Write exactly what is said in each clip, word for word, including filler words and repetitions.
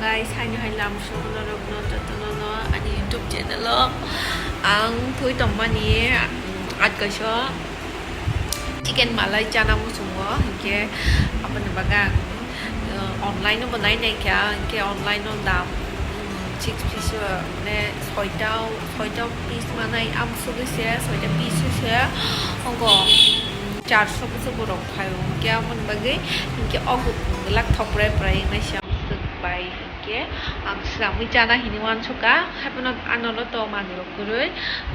Guys, haino hai lam sokno rokno jotono no ani YouTube channel o ang thui tongmani, mm, at kaisa chicken malai chana muchungo, hinkhe aboni bagwi ang, uh, online o bo nai nai kha, hinkhe online o dam, mm, six piece, uh, mane soita, soita piece manai, amsugwi se soita piece se, ogo, mm, charso bwswk borok phaio, hinkhe aboni bagwi hinkhe ogo glak thoprai prai wngnai se amswk bai. Khe ang swnamwi chana hinwi uansukha, haiphano ano to manwirok kwrwi,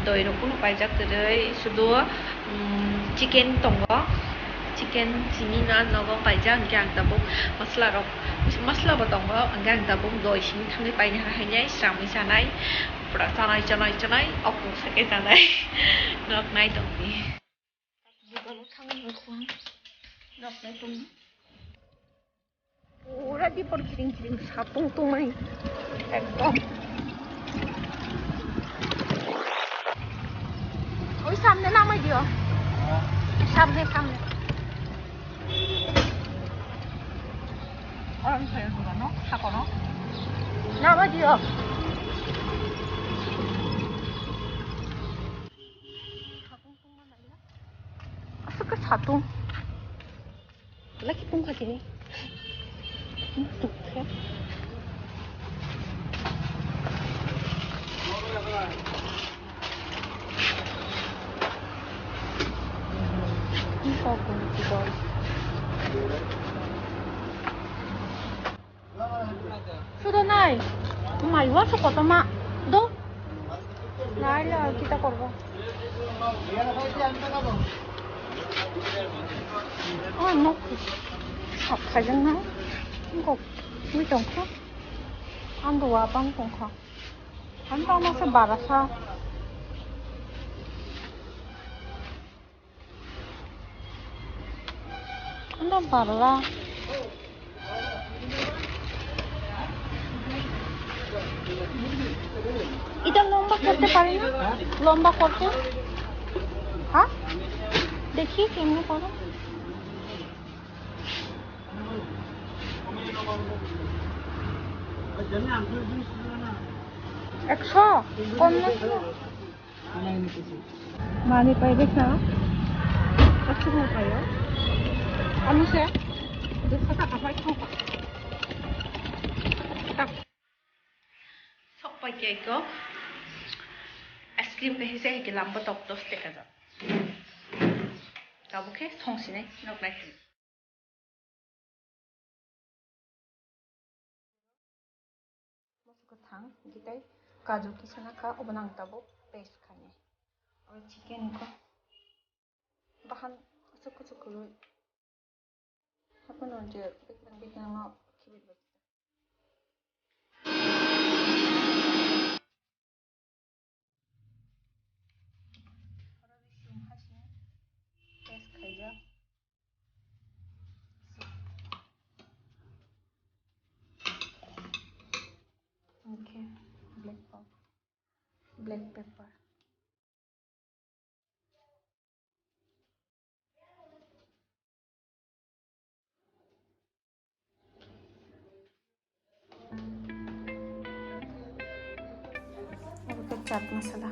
doirok kunu paijak kwrwi, sudu, mm, chicken tongo, chicken simi no nogo paijak, hinkhe ang tabuk masla rok, masla bo tongo, hinkhe ang tabuk doi simi thangwi painai haino swnamwi chanai, pura chanai, chanai, chanai, okung sake chanai, nok nai tongdi. Dukano thangwi nukho ang, nok nai tongdi. Pura dipor kiring kiring satung tungmani. Ekdom. Oi samne namai dio. Samne, samne. Orang saya juga no, sako no. Namai dio. Aswk khe satung. Laki pungkha sini. Tukhe. Sudah nai. Mai wa so koto ma. Do. Nai le kita korbo. Oh, nok. Sap khaijak na. Kok. Wi tongkha. Ando wa bang tongkha. Ando ma se barasa. Ando barla. এটা লম্বা করতে পারি না? লম্বা করতে? হ্যাঁ? দেখি কেমনে করো। একশো? কম না? Mani pai bwsa. Aswkno paio. Ano se. Dukha ta kapai thangkha. Tak. Sok pai khe iko. Ice cream khe hise hike lambo tok dos teka jak. Tabuk khe song sinai nok nai. Moso kwthang, hwnkhe tei kaju kisa nakha, obono ang tabuk paste khainai. Oro chicken kho bahan kuchuk kuchuk kwrwi. Haphano je biklang biklang no khibi bai. Oro bising hasing paste khaijak. Okay, black pepper. Black pepper. Oke, chaat masala.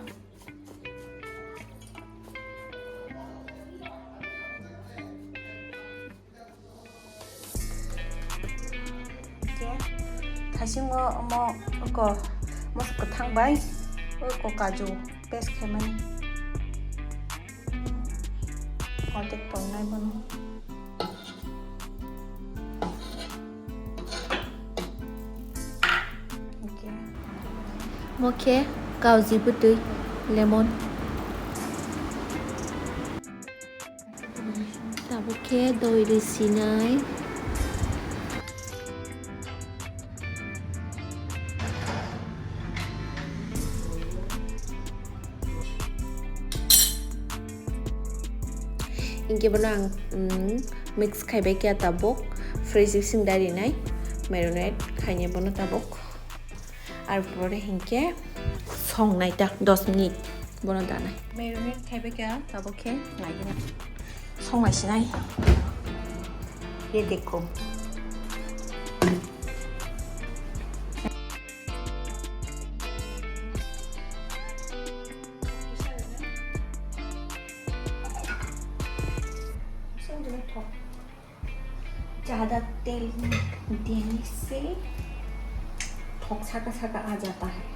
Oke, thaisingo omo oko mosok kwthang bai oko kaju paste khaimani. Ordek polnai bono. Oke. Mo khe kauji bwtwi, lemon. Tabuk khe doi rwi sinai. Hinkhe bono ang, mm, mix khaibai khe tabuk fridge bising dai rinai, marinate khainai bono tabuk. Ar pore hinkhe songnai ta dos minute bono danai. Marinate khaibai khe tabuk khe nai gwnang. Songnai sinai. Ye dekho. ज्यादा तेल देने से थोक साका साका आ जाता है।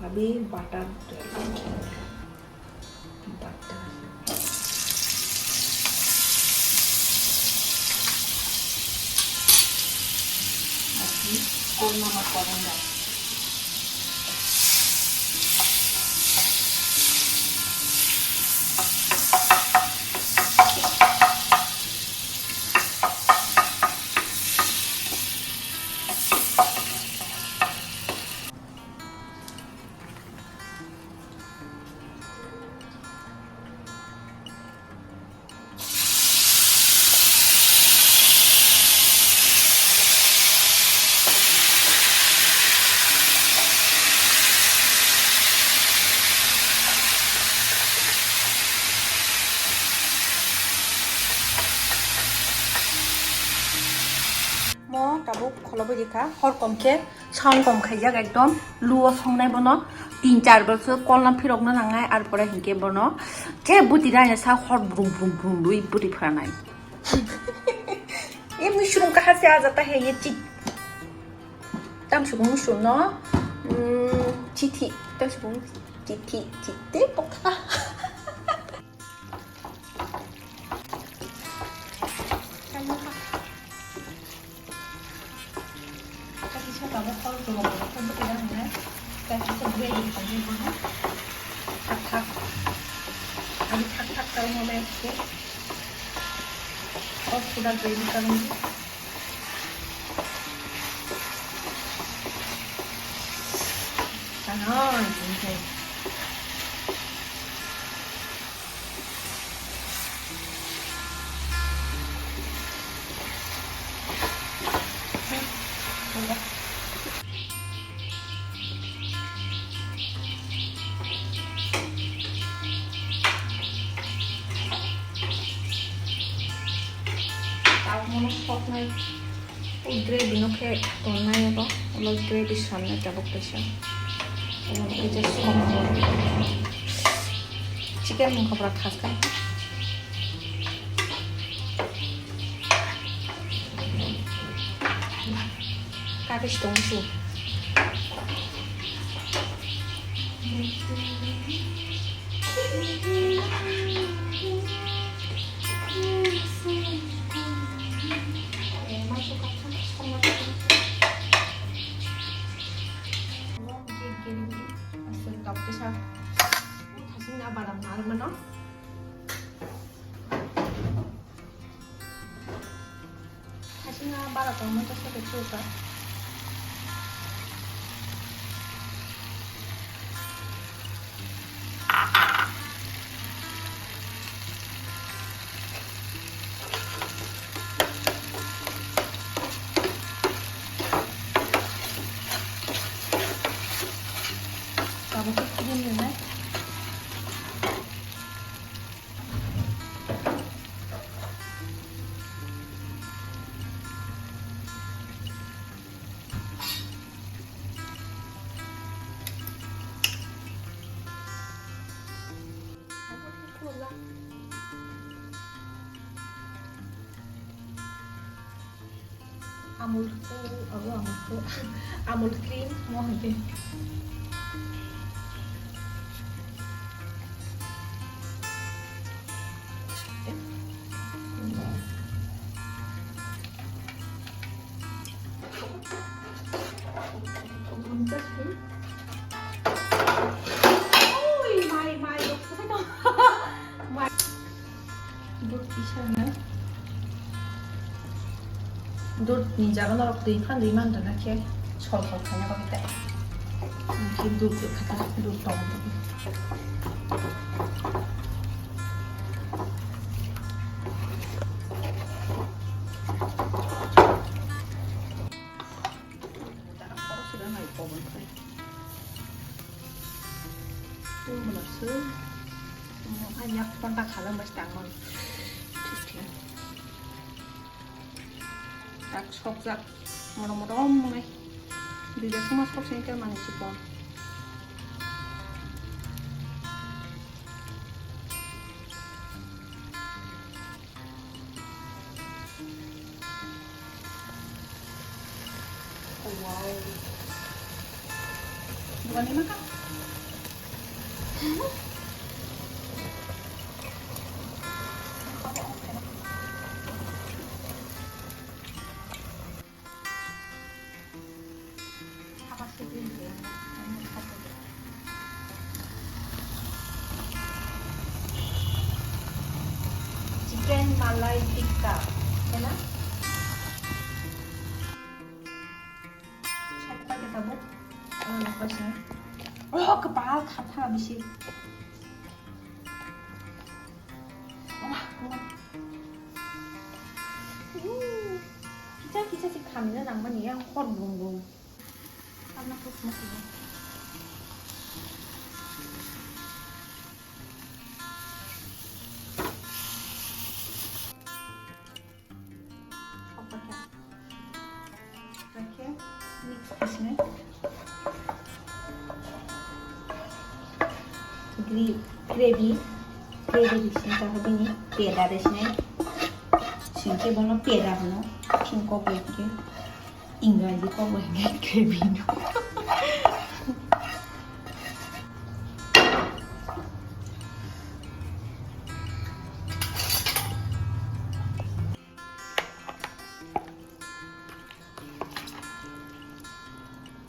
अभी बटर डालेंगे। बटर। अभी थोड़ा नमक डालेंगे। Mo tabuk kholobai rikha, hor kom khe sound kom khaijak, ekdom low o songnai bono, tin char bosor kolna phirokna nangnai, ar pore hinkhe bono khe buti rani sa hor brum brum brum rwi buti phanai. Ye mushroom kaha se aa jata hai ye chi-, tam subung mushroom no, mm, chithi, tam subung chithi, chithi tokha. Kaisa tabuk hor jora jora khe bwtwi rang nai. Kaisa gravy khainai bono. Thak thak. Ani thak thak karwi mole khe. Hor pura gravy karwi. Ano, ini. Tao mono soknai. O gravy no khe tonnai abo, ulo gravy sannai tabuk kaisa. Omo khe just soknai. Chicken mungkha pura khas kha. Kagis tong su. Thaising na badam na armano. Thaising na bara tongma to soto chuka. Tabuk khe cream rwnai. Amul Cool, abo Amul Cool, Amul Cream, mo hai khe. Ui, mai, mai, mai. Dud kisa na. Dud ni jaga norok twi phan rwi man rwna khe sol sol khaina bagwi tei. Ang khe dud rw kha ta, dud tong rw. Dara khoroksa da nai oven khai. Tei bono se, mm, ani yak phonta khala mas tangmani. Thik thik. Tak sokjak, morom morom wngnai. Duida songma sok sengkhe mani chikon. Bukan ini kan? Chicken malai tikka, ya na? Sat packet tabuk. Oh, kepal khatha bisi. Wah, wah. Uh, kisa kisa si khamina nangmani yang hot bung bung. Karena terus mati. Oke. Oke, mix khasinai. Gre-, gravy, gravy bisingo bini peda de sinai. Singke bono peda hino. Singko boike. Ingraji kok bai hwnkhe gravy no.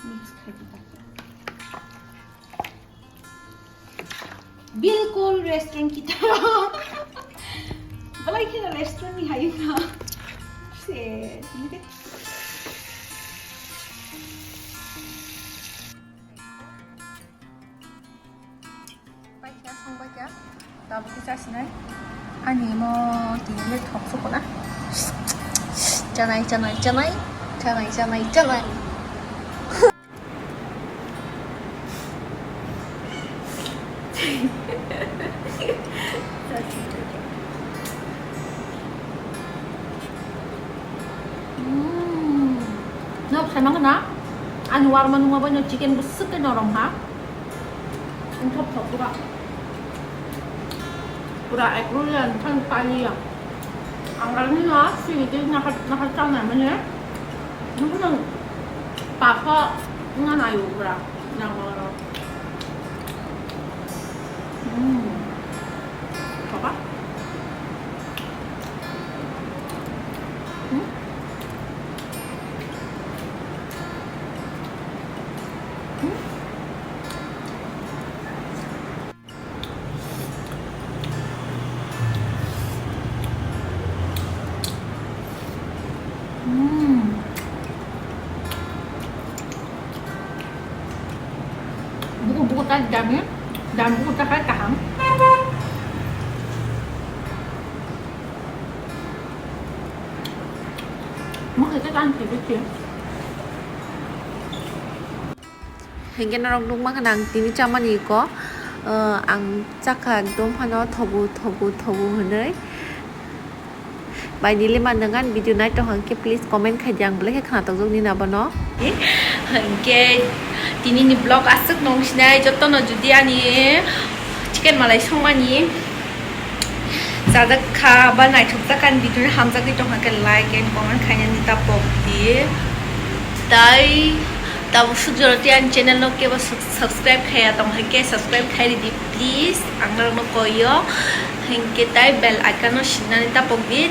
Mix khai di ta. Bilkul restaurant kita. Belai kheno restaurant ni hayung na. Se, ini deh. Paikha, songbaikha. Tabuk khe chasinai. Ani imo tini le thok sukuna. Chanai, chanai, chanai. Chanai, chanai, chanai. Mm. Nok sai mangkha na? Ani warma nungma bai no chicken bwswk khe norom ha. Wngthok thok pura. Pura ekro ya, wngthang pali ya. Ang arni no sini khe nahar, nahar chanai mane. Nung nung papa nganai pura. Nang oro. Hmm. Coba. Hmm? Hmm? Hmm. Buku-buku tadi dami, dan buku takai kaham. Mungkin kita kan sedikit. Hinkhe norok nukmankha ang tini chamani ko, ah, ang chakha ekdom phano thogu, thogu, thogu hwnwi. Bai nili mannwng ani video naitokha hinkhe please comment khaidi, ang belai khe khnatok joknina bono. Hinkhe tinini vlog aswk nung sinai jotono jodi ani chicken malai songmani chajak kha ba naithok jak kha ani video hamjagwi tongkha khe like and comment khainani ta pokdi. Tai tabuk suk jora tei ani channel no kebo sub-, subscribe khaiya tong hai khe subscribe khai ridi please, ang norokno koio. Hinkhe tai bell icon no sinani ta pokdi.